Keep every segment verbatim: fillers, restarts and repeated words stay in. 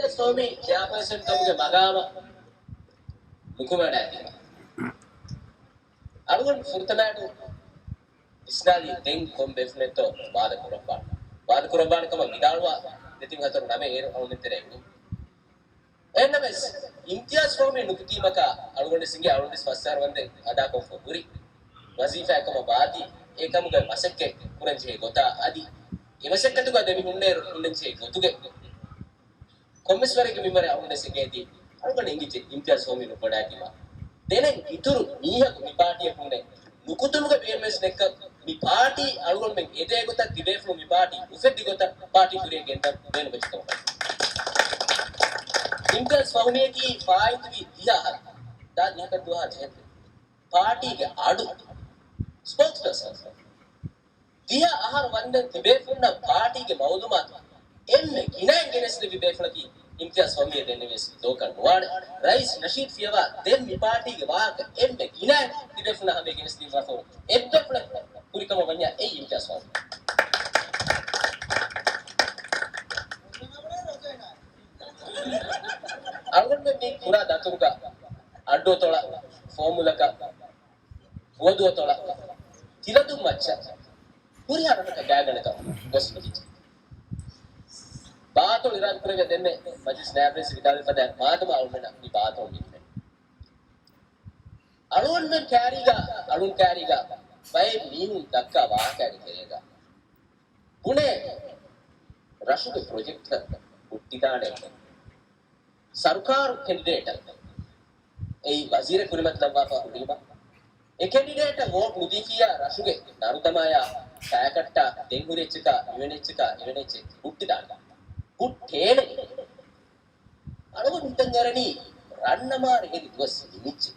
ސޯމީ ޗެއާޕާސަން ކަމުގެ މަގާމަށް ނުކުމެވަޑައިގެން. އަޅުގަނޑު ފުރަތަމައަޑު ވިސްނާލީ ދެން ކޮން ބޭފުޅެއްތޯ ވާދަ ކުރައްވާނެ. ވާދަ ކުރައްވާނެ ކަމަށް ވިދާޅުވާ ދެތިން ހަތަރު ނަމެއް އޭރު އަޅުގަނޑުމެން ތެރޭ އެއްވުން. އެހެންނަމަވެސް، އިމްތިޔާޒް ފަހުމީ ނުކުތީމަކާ އަޅުގަނޑުވެސް އިނގޭ، އަޅުގަނޑުވެސް ފަސް އަހަރު ވަންދެން އަދާކޮށްފަ ހުރި ވަޒީފާއެއް ކަމަށް ވާތީ، އެކަމުގެ މަސައްކަތް ކުރަންޖެހޭ ގޮތާ އަދި އެ މަސައްކަތުގަ ދެމިހުންނައިރު ހުންނަންޖެހޭ ގޮތުގެ ކޮންމެސް ވަރެއްގެ މިންވަރެއް އަޅުގަނޑުވެސް އެނގޭތީ، އަޅުގަނޑު އެނގިއްޖެ އިމްތިޔާޒް ފަހުމީ ނުކުމެވަޑައިގަތީމަ. ދެނެއް އިތުރު މީހަކު މި ޕާޓީއަށް ހުންނެ ނުކުތުމުގެ ބޭނުމެއްވެސް ނެތްކަން، މި ޕާޓީ އަޅުގަނޑުމެން އެދޭ ގޮތަށް ތިބޭފުޅުން މި ޕާޓީ އުފެއްދި ގޮތަށް ޕާޓީ ކުރިއަށް ގެންދަން ބޭނުންވެއްޖެ ކަމަކަށް. އިމްތިޔާޒް ފަހުމީއަކީ ފާއިތުވި ދިހަ އަހަރު، ދާ ދިހަކަށް ދުވަހާ ޖެހެންދެން ޕާޓީގެ އަޑު ސްޕޯކްސްޕާސަން. ދިހަ އަހަރު ވަންދެން ތިބޭފުޅުންނަށް ޕާޓީގެ މައުލޫމާތު އެންމެ ގިނައިން ގެނެސްދެއްވި ބޭފުޅަކީ އިމްތިޔާޒް ފަހުމީ. ދެންނެވިޔަސް ދޯކަށް ނުވާނެ. ރައީސް ނަޝީދު ފިޔަވާ ދެން މި ޕާޓީގެ ވާހަކަ އެންމެ ގިނައިން ތިބޭފުޅުންނަށް ހަމަޔަށް ގެނެސްދިން ރަށްފަހުން އެއްބޭފުޅެއް ހުރި ކަމަށް ވަންޏާ އެއީ އިމްތިޔާޒް ފަހުމީ. އަޅުގަނޑުމެން މި ކުރާ ދަތުރުގަ އައްޑޫއަތޮޅަށް، ފޯމުލަކަށް، ފުވަދުއަތޮޅަށް، ތިލަދުން މައްޗަށް ހުރިހާ ރަށަކަށް ގާތްގަނޑަކަށް ގޮސް މިދިޔަ. ބާއަތޮޅު އިރާދަކުރެއްވިޔާ ދެންމެ މަޖިލިސް ނާއިބް ރައީސް ވިދާޅުވި ފަދައިން މާދަމާ އަޅުގަނޑުމެންނަށް މި ބާއަތޮޅު މި ލިބެނީ. އަޅުގަނޑުމެން ކައިރީގަ، އަޅުން ކައިރީގަ ބައެއް މީހުން ދައްކާ ވާހަކައިގެ ތެރޭގަ ބުނޭ ރަށުގެ ޕްރޮޖެކްޓްތައް ހުއްޓިދާނެ ސަރުކާރު ކެންޑިޑޭޓަށް އެއީ ވަޒީރެއް ކުރިމަތި ލައްވާފަ ހުރީމަ، އެ ކެންޑިޑޭޓަށް ވޯޓް ނުދީފިއްޔާ ރަށުގެ ނަރުދަމާޔާ ފައިކައްޓާ ދެން ހުރި އެއްޗަކާ މިވެނި އެއްޗަކާ އެވެނި އެއްޗެއް ހުއްޓިދާނެ. ހުއްޓޭނެ. އަޅުގަނޑު ހިތަށް އަރަނީ ރަންނަމާރު އެރި ދުވަސް ނިމިއްޖެ.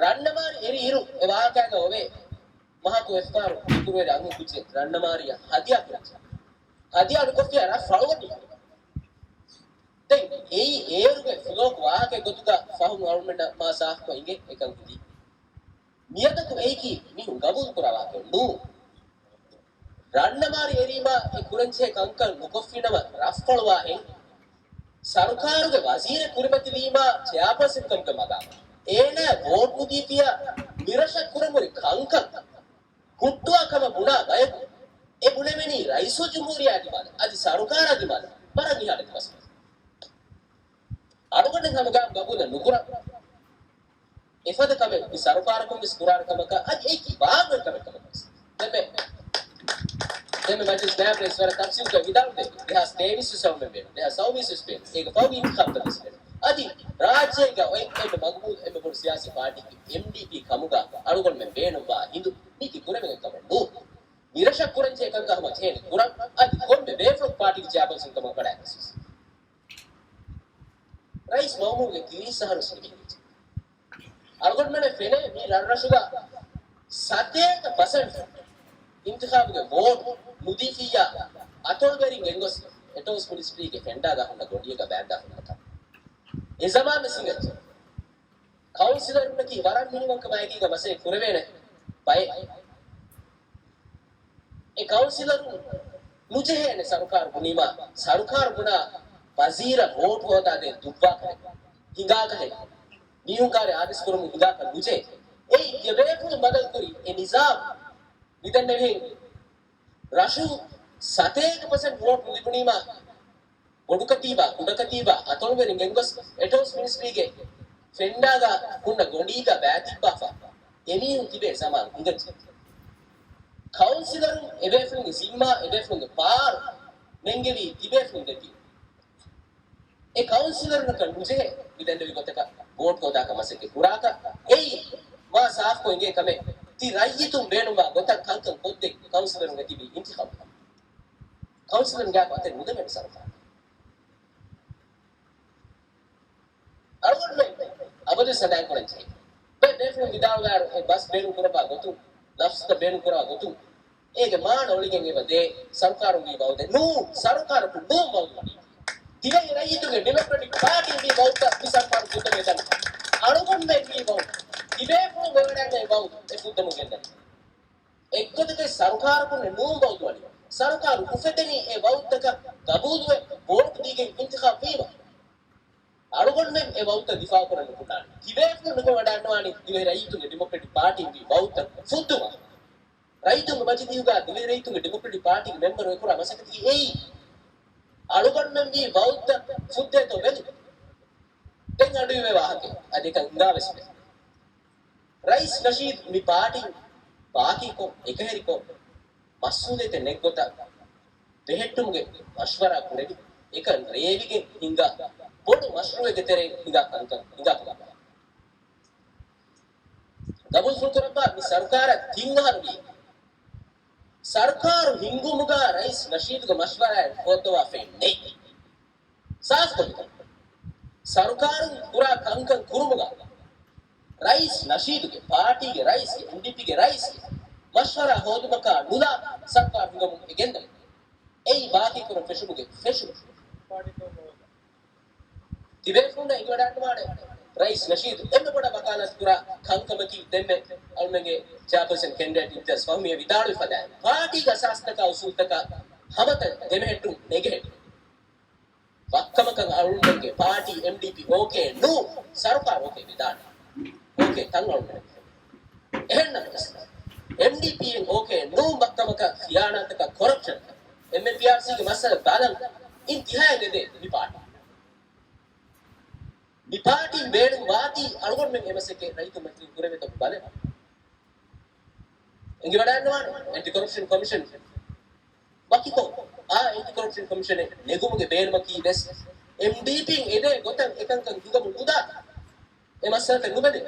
ރަންނަމާރު އެރި އިރު އެ ވާހަކައިގަ އޮވޭ މަހަކު އެފްކާރު ފިކުރުވެރި އަންހެންކުއްޖެއް ރަންނަމާރިއަށް ހަދިޔާ ކުރައްޗޭ. ހަދިޔާ ނުކޮށްފިއްޔާ ރަށް ފަޅުވަނީ. ދެން އެއީ އޭރުގެ ފުލޯކު ވާހަކަ ގޮތުގަ ފަހުން އަޅުމެންނަށް މާ ސާފުކޮށް އިނގޭ އެކަން ކުދީ. މިއަދަކު އެއީކީ މީހުން ގަބޫލު ކުރާ ވާހަކައެއް ނޫން. ރަންނަމާރި އެރީމާ އެ ކުރަންޖެހޭ ކަންކަން ނުކޮށްފިނަމަ ރަށްފަޅުވާ ހެން، ސަރުކާރުގެ ވަޒީރެއް ކުރިމަތިވީމާ ޗެއާޕާސަން ކަމުގެ މަގާމަށް އޭނާ ވޯޓް ނުދީފިއްޔާ މިރަށަށް ކުރަން ހުރި ކަންކަން ހުއްޓުވާ ކަމަށް ބުނާ ބަޔަކު އެ ބުނެވެނީ ރައީސުލްޖުމްހޫރިއްޔާ ދިމާލަށް އަދި ސަރުކާރާ ދިމާލަށް ވަރަށް ނިހާ ނެތި މައްސަލަ. އަޅުގަނޑު ހަމަގާމް ގަބޫލެއް ނުކުރަން. އެފަދަ ކަމެއް މި ސަރުކާރަކުން ވެސް ކުރާނެ ކަމަކަށް އަދި އެއީކީ ވާގޮތް ކަމެއް ކަމަކަށް ވެސް. ދެންމެ، ދެންމެ މަޖިލިސް ނާއިބް ރައީސް ވަރަށް ތަފްސީލުކޮށް ވިދާޅުވެ، ދެހާސް ތޭވީސް ވެސް އަޅުމެން ބޭނުން، ދެހާސް ސައުވީސް ވެސް ބޭނުން، އޭގެ ފަހުގެ އިންތިޚާބުތައް ވެސް ބޭނުން. އަދި ރާއްޖޭގަ އޮތް އެންމެ މަގުމޫލު އެންމެ ބޮޑު ސިޔާސީ ޕާޓީއަކީ އެމްޑީޕީ ކަމުގަ އަޅުގަނޑުމެން ބޭނުންވާ ހިނދު މީކީ ކުރެވޭ ކަމެއް ނޫން. މިރަށަށް ކުރަންޖެހޭ ކަންކަން ހަމަ ޖެހޭނެ ކުރަން އަދި ކޮންމެ ބޭފުޅަކު ޕާޓީގެ ޗެއާޕާސަން ކަމަށް ވަޑައިގަސް ވެސް. ރައީސް މައުމޫންގެ ތިރީސް އަހަރު ވެސް ނިމިގެންޖެ. އަޅުގަނޑުމެންނަށް ފެނޭ މި ރަށްރަށުގަ ސަތޭކަ ޕަސެންޓް އިންތިޚާބުގެ ވޯޓް ނުދީފިއްޔާ އަތޮޅުވެރިން ގެންގޮސް އެޓޯމިކް މިނިސްޓްރީގެ ފެންޑާގަ ހުންނަ ގޮނޑިއެއްގަ ބައިންދާ ހުންނަތާ. އެ ޒަމާން ވެސް ހިނގައްޖެ. ކައުންސިލަރުންނަކީ ވަރަށް މިނިވަންކަމާއެކީގަ މަސައްކަތް ކުރެވޭނެ ބައެއް. އެ ކައުންސިލަރުން ނުޖެހޭނެ ސަރުކާރު ބުނީމާ، ސަރުކާރު ބުނާ ވަޒީރަށް ވޯޓް ހޯދާދޭން ދުއްވާކަހެއް، ހިނގާކަހެއް، މީހުން ކާރި އާދޭސް ކުރަމުން ހިނގާކަށް ނުޖެހޭ. އެއީ ތިޔަބޭފުޅުން ބަދަލުކުރި އެ ނިޒާމް. މިދެންނެވިހެން ރަށު ސަތޭކަ ޕަސެންޓް ވޯޓް ނުލިބުނީމާ، ބޮޑުކަތީބާ، ކުޑަކަތީބާ، އަތޮޅުވެރިން ގެންގޮސް އެޓޯމިކް މިނިސްޓްރީގެ ފެންޑާގަ ހުންނަ ގޮނޑީގަ ބައިތިއްބާފަ އެމީހުން ތިބޭ ޒަމާން ހިނގައްޖެ. ކައުންސިލަރުން އެބޭފުޅުންގެ ޒިންމާ، އެބޭފުޅުންގެ ބާރު ނެންގެވީ ތިބޭފުޅުން ދެތި. އެ ކައުންސިލަރުންނަކަށް ނުޖެހޭ މިދެންނެވި ގޮތަކަށް ވޯޓް ހޯދާކަށް މަސައްކަތް ކުރާކަށް. އެއީ މާ ސާފްކޮށް އިނގޭ ކަމެއް. ތި ރައްޔިތުން ބޭނުންވާ ގޮތަށް ކަންކަން ކޮށްދޭ ކައުންސިލަރުންގެ ތިބީ އިންތިޚާބު. ކައުންސިލަރުން ގާތް އަތެއް ނުދެވޭނެ ސަރުކާރަށް. އަޅުގަނޑުމެން އަބަދު ސަނދާން ކުރަން ޖެހޭ. ބޭ-، ބޭފުޅުން ވިދާޅުވާއިރު އެ ބަސް ބޭނުން ކުރައްވާ ގޮތުން، ލަފްޒުތައް ބޭނުން ކުރާ ގޮތުން، އޭގެ މާނަ އޮޅިގެން އެބަ ދޭ ސަރުކާރުން ވީ ވައުދެއް ނޫން، ސަރުކާރަކުން ނޫން ވައުދު ވަނީ. ދިވެހި ރައްޔިތުންގެ ޑިމޮކްރެޓިކް ޕާޓީން ވީ ވައުދުތައް މި ސަރުކާރު ފުއްދަމޭ ދަނީ. އަޅުގަނޑުމެން ވީ ވައުދު. ތިބޭފުޅުން ވެވަޑައިގަތް ވައުދު އެ ފުއްދަމުން ގެންދަނީ. އެއްގޮތަކަށް ސަރުކާރަކުން ނޫން ވައުދު ވަނީ. ސަރުކާރު އުފެދެނީ އެ ވައުދުތަކަށް ގަބޫލުވެ ވޯޓް ދީގެން އިން އެ ވައުތަށް ދިފާޢުކުރަން ނުކުންނާނެ. ތިބޭފުޅުން ނުކުމެވަޑައިގަންނަވާނީ ދިވެހި ރައްޔިތުންގެ ޑިމޮކްރެޓިކް ޕާޓީންގެ ވައުތައް ފުއްދުމަށް. ރައްޔިތުންގެ މަޖިލީހުގަ ދިވެހި ރައްޔިތުންގެ ޑިމޮކްރެޓިކް ޕާޓީގެ މެމްބަރުން އެކުރާ މަސައްކަތަކީ އެއީ. އަޅުގަނޑުމެން ވީ ވައުތަށް ފުއްދޭތޯ ބެލި. ދެން އަޑުއިވޭ ވާހަކަ. އަދި އެކަން ހިނގާވެސް ވޭ. ރައީސް ނަޝީދު މި ޕާޓީން ބާކީކޮށް، އެކަހެރިކޮށް، މަސްއޫލިއްޔަތެއް ނެތް ގޮތަށް ބެހެއްޓުމުގެ މަޝްވަރާ ކުރެވި، އެކަން ރޭވިގެން ހިނގާ ބޮޑު މަޝްރޫއެއްގެ ތެރެއިން ހިނގާ ކަންކަން ހިނގާ ކަމަށް ގަބޫލުފުޅުކުރައްވާ މި ސަރުކާރަށް ތިން އަހަރު ވީ. ސަރުކާރު ހިންގުމުގަ ރައީސް ނަޝީދުގެ މަޝްވަރާއެއް ފޯއްދަވާފައެއް ނެތް. ސާފުކޮށް ހިތަށް. ސަރުކާރުން ކުރާ ކަންކަން ކުރުމުގަ ރައީސް ނަޝީދުގެ ޕާޓީގެ ރައީސް، އެމްޑީޕީގެ ރައީސް މަޝްވަރާ ހޯދުމަކާ ނުލާ ސަރުކާރު ހިނގަމުން އެ ގެންދަނީ. އެއީ ބާކީކުރަން ފެށުމުގެ ފެށުމެއް. ތިބޭފުޅުންނަށް އެނގިވަޑައިގަންނަވާނެ، ރައީސް ނަޝީދު އެންމެ ބޮޑަށް ވަކާލާތު ކުރާ ކަންކަމަކީ ދެންމެ އަޅުމެންގެ ޗެއާޕާސަން ކެންޑިޑޭޓް އިމްތިޔާޒް ފަހުމީއަށް ވިދާޅުވި ފަދައިން، ޕާޓީގެ އަސާސްތަކާ އުސޫލުތަކާ ހަމަތައް ދެމެހެއްޓުން ނެގެހެއްޓުން. ވައްކަމަކަށް އަޅުގަނޑުގެ ޕާޓީ އެމްޑީޕީ އޯކޭ ނޫން، ސަރުކާރު އޯކޭ ވެދާނެ. އޯކޭ ތަން އަޅުގަނޑު. އެހެންނަމަވެސް، އެމްޑީޕީއިން އޯކޭ ނޫން ވައްކަމަކަށް ޚިޔާނާތަކަށް ކޮރަޕްޝަން، އެމްއެމްޕީއާރްސީގެ މައްސަލަ ބަލަން އިންތިހާއަށް އެދޭ މި ޕާޓީ. މި ޕާޓީން ބޭނުން ވާތީ އަޅުގަނޑުމެން އެ މަސައްކަތް ރައްޔިތުން މަތިން ކުރެވޭތޯ ބަލަން. އެނގިވަޑައިގަންނަވާނެ އެންޓި ކޮރަޕްޝަން ކޮމިޝަން ވަކިކޮށް، އާ އެންޓި ކޮރަޕްޝަން ކޮމިޝަނެއް ނެގުމުގެ ބޭނުމަކީ ވެސް އެމްޑީޕީން އެދޭ ގޮތަށް އެކަންކަން ހިނގަމުން ނުދާ އެ މައްސަލަތައް ނުބެލޭ.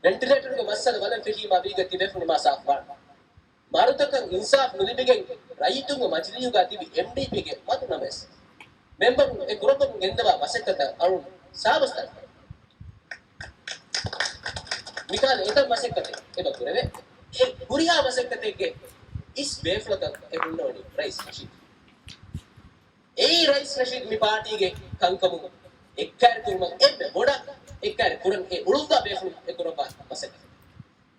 ވެންޓިލޭޓަރުގެ މައްސަލަ ބަލަން ފެށީމާ ވީގަ ތިބޭފުޅުން މާ ސާފުވާނެ. މަރުތަކަށް އިންސާފް ނުލިބިގެން ރައްޔިތުންގެ މަޖިލީހުގަ ތިބި އެމްޑީޕީގެ މަދު ނަމަވެސް، މެމްބަރުން އެ ކުރައްވަމުން ގެންދަވާ މަސައްކަތަށް އަޅުން ސާބަސްތަން. މިކަހަލަ އެތައް މަސައްކަތެއް އެބަ ކުރެވޭ. އެ ހުރިހާ މަސައްކަތެއްގެ އިސް ބޭފުޅަކަށް އެ ހުންނަވަނީ ރައީސް ނަޝީދު. އެއީ ރައީސް ނަޝީދު މި ޕާޓީގެ ކަންކަމުން އެއްކައިރި ކުރުމަށް އެންމެ ބޮޑަށް އެއްކައިރި ކުރަން އެ އުޅުއްވާ ބޭފުޅުން އެ ކުރައްވާ މަސައްކަތެއް.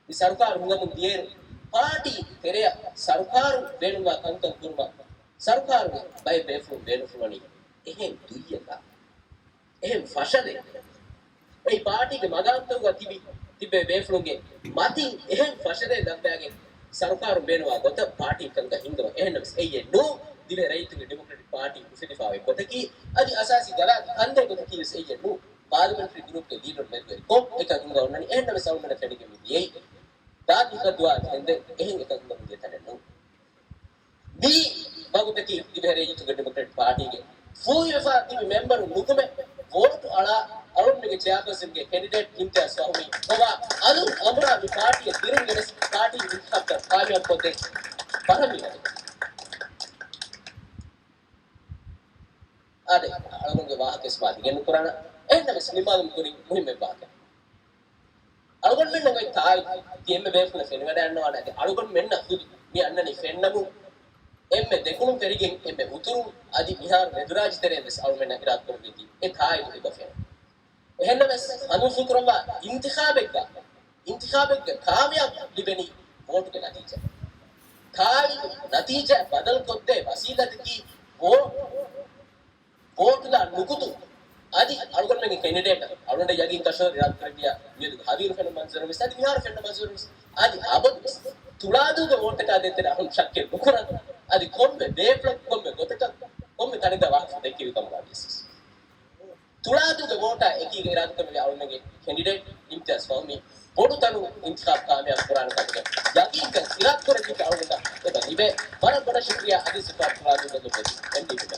މި ސަރުކާރު ހިނގަމުން ދިޔައިރު، ޕާޓީ ތެރެއަށް ސަރުކާރުން ބޭނުންވާ ކަންކަން ކުރުމަށް ސަރުކާރުގެ ބައެއް ބޭފުޅުން ބޭނުންފުޅުވަނީ އެހެން ދުއްޔަކާ، އެހެން ފަށަލެއް. އެއީ ޕާޓީގެ މަގާމްތަކުގަ ތިބި، ތިބޭ ބޭފުޅުންގެ މަތިން އެހެން ފަށަލެއް ލައްވާގެން ސަރުކާރުން ބޭނުންވާ ގޮތަށް ޕާޓީން ކަންކަން ހިންގަމަށް. އެހެންނަމަވެސް އެއްޔެއް ނޫން، ދިވެހި ރައްޔިތުންގެ ޑިމޮކްރެޓިކް ޕާޓީ އުފެދިފައި އޮތް ގޮތަކީ، އަދި އަސާސީ ގަރާދު ކަންދޭ ގޮތަކީ ވެސް އެއްޔެއް ނޫން. ޕާލަމެންޓްރީ ގްރޫޕްގެ ލީޑަރު މެދުވެރިކޮށް އެކަން ހިންގަ އޮންނަނީ. އެހެންނަމަވެސް އަޅުގަނޑަށް ފެނިގެން މި ދިޔައީ ދާދި ހިކަދުވާ ގެންދެން އެހެން އެކަން ހިންގަމުން ދިޔަ ތަނެއް ނޫން. މި ވަގުތަކީ ދިވެހި ރައްޔިތުންގެ ޑިމޮކްރެޓް ޕާޓީގެ ފޫހިވެފަ ތިބި މެމްބަރުން ނުކުމެ، ވޯޓު އަޅާ އަޅުންމެގެ ޗެއާޕާސަންގެ ކެންޑިޑޭޓް އިމްތިޔާޒް ފަހުމީ ހޮވާ އަލުން އަނބުރާ މި ޕާޓީއަށް ދިރުން ގެނެސް ޕާޓީ އިންތިޚާބްތައް ކާމިޔާބު ކޮށްދޭ ބަހަށް މި ވަގުތު. އާދެ، އަޅުގަނޑުގެ ވާހަކަ ވެސް މާ ދިގެއް ނުކުރާނަ. އެހެންނަމަވެސް ނިންމާލުމުގެ ކުރިން މުހިއްމު އެއް ވާހަކަ. އަޅުގަނޑުމެންނަށް އޮތް ތާއީދު، ތި އެންމެ ބޭފުޅުން ފެނިވަޑައިގަންނަވާނެ އަދި އަޅުގަނޑުމެންނަށް ޚުދު މި އަންނަނީ ފެންނަމުން، އެންމެ ދެކުނުން ފެރިގެން އެންމެ އުތުރުން އަދި މިހާރު މެދުރާއްޖެ ތެރެއިން ވެސް އަޅުގަނޑުމެންނަށް އިރާދަކުރެއްވިއްޔާ އެ ތާއީދު އެބަ ފެނުން. އެހެންނަމަވެސް ހަނދުންފުޅު ކުރައްވާ އިންތިޚާބެއްގަ، އިންތިޚާބެއްގަ ކާމިޔާބު ލިބެނީ ވޯޓުގެ ނަތީޖާ. ތާއީދު ނަތީޖާ ބަދަލުކޮށްދޭ ވަސީލަތަކީ ވޯ-، ވޯޓުލާ ނުކުތު އަދި އަޅުގަނޑުމެންގެ ކެންޑިޑޭޓަށް އަޅުގަނޑަށް ޔަގީން ކަށަވަރު އިރާދަކުރެއްވިއްޔާ މިއަދު ހަވީރު ފެންނަ މަންޒަރު ވެސް އަދި މިހާރު ފެންނަ މަންޒަރު ވެސް އަދި އަބަދު ވެސް ތުޅާދޫގެ ވޯޓަކާ ދޭތެރޭ އަހުން ޝައްކެއް ނުކުރަން. އަދި ކޮންމެ ބޭފުޅަކު ކޮންމެ ގޮތަކަށް ކޮންމެ ތަނެއްގަ ވާހަކަ ދެއްކެވި ކަމުގަ ވިޔަސް ތުޅާދޫގެ ވޯޓާ އެކީގަ އިރާދަކުރެއްވި އަޅުމެންގެ ކެންޑިޑޭޓް އިމްތިޔާޒް ފަހުމީ ބޮޑު ތަނުން އިންތިޚާބް ކާމިޔާބު ކުރާނެ ކަމުގެ ޔަގީންކަން އިރާދަކުރެއްވިއްޔާ އަޅުގަނޑަށް އެބަ ލިބޭ. ވަރަށް ބޮޑަށް ޝުކުރިޔާ އަދި ސުޕާޓް ތުޅާދޫގެ ދޮށް